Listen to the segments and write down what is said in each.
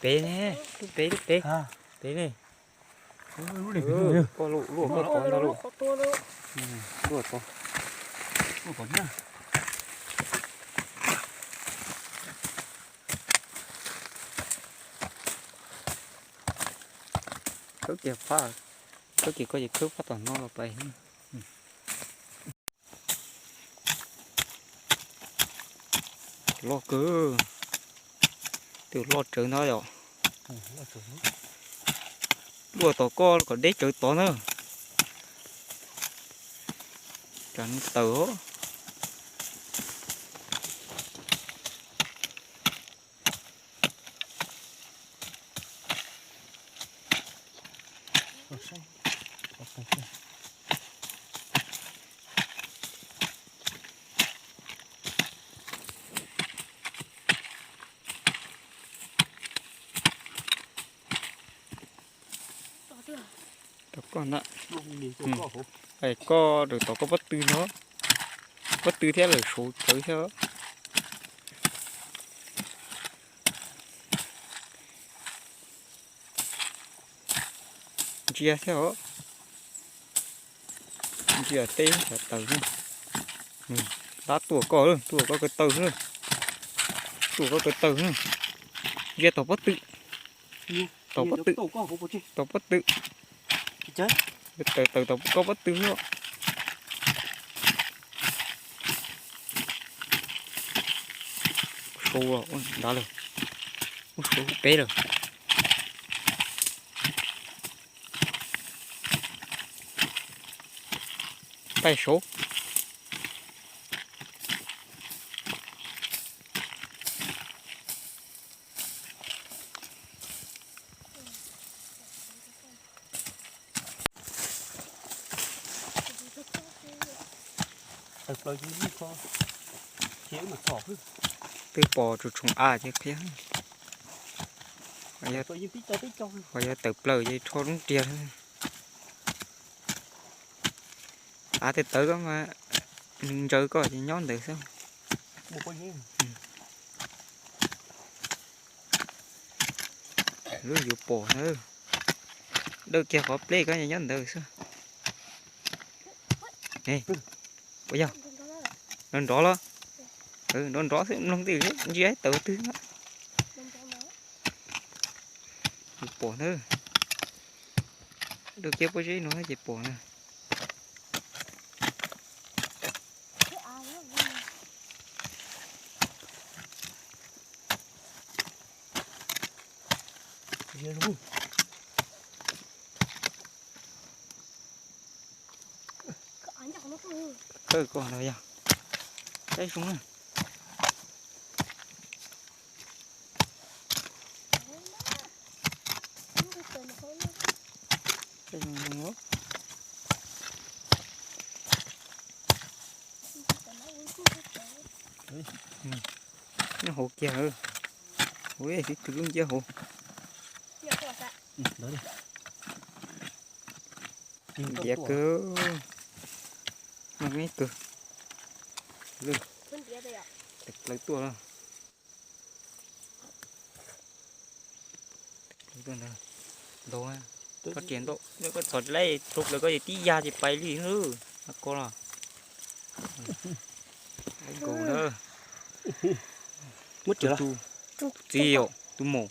Pem ne, lub pem, lub pem, pem ne. Koj luaj koj tod ntag lauj. Luaj tod. Khawb kiag phab, khawb kiag koj ces khawb phab tom no los pais. Loj kawg, twb loj tsawv ntag yom. Luaj tom koj kom deb tsawv tod na. Tsam nws tawm os. Tom koj na. Koj rau tom koj pob tw no, pob tw thiab lawm saud tsawv thiab. Ntsia thiab os. Ntsia teb xav taws. Tab tuaj koj, tuaj koj ko taw, tuaj koj ko taw. Ntsia tom pob tw, tom pob tw, tom pob tw. Taws tom koj pob tw. Ub, saud ntawd lawm, ub, saud peb lawm. Taij saud. Twb pom tsuas tshoov av ces qhia. Ho yog tawm plaws ces rho lub riag. Av tawv tawv koj mas, nws ntsaws koj ces nyob ntawd xwb. Lub yuav pom na. Dawj kiag qhov pleb koj nyob ntawd xwb. Ua yog nrov nrov los? Nrov nrov xwb, mloog twj ntsia tawv twg. Yuav pom na. Dawj kiag pob zeb no ces pom na. Kawg koj no yog. Saib zoo na. Saib zoo zoo. Nyob hauv kiag. Ua tib tug lub nciab hauv. Ntiav kawg. Nyob me kawg. Tawm plaws tuaj. Ntau, koj riam ntau, koj txhom laib rau plaws koj ces tib ya ces pais li na. Ko los. Nkaus na. Muab tsis txiv yom, tus maum.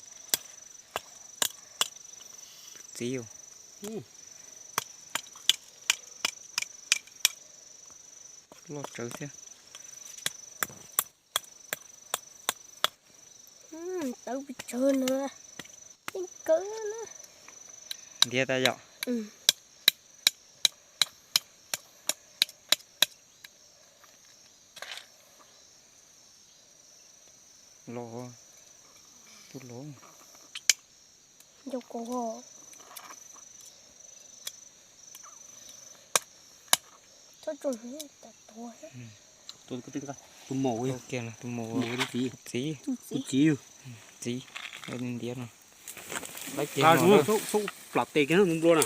Txiv yom. Loj tsawv thiab. Tawv pes tsawg na, yeej kawg na. Ntiav tas yom. Los, tus los. Nco kos. Tsob tsoom tas tuag. Tus maum, tus maum, txiv, txiv, txiv, ntiav no. Laib ces plam tes kiag nplua na.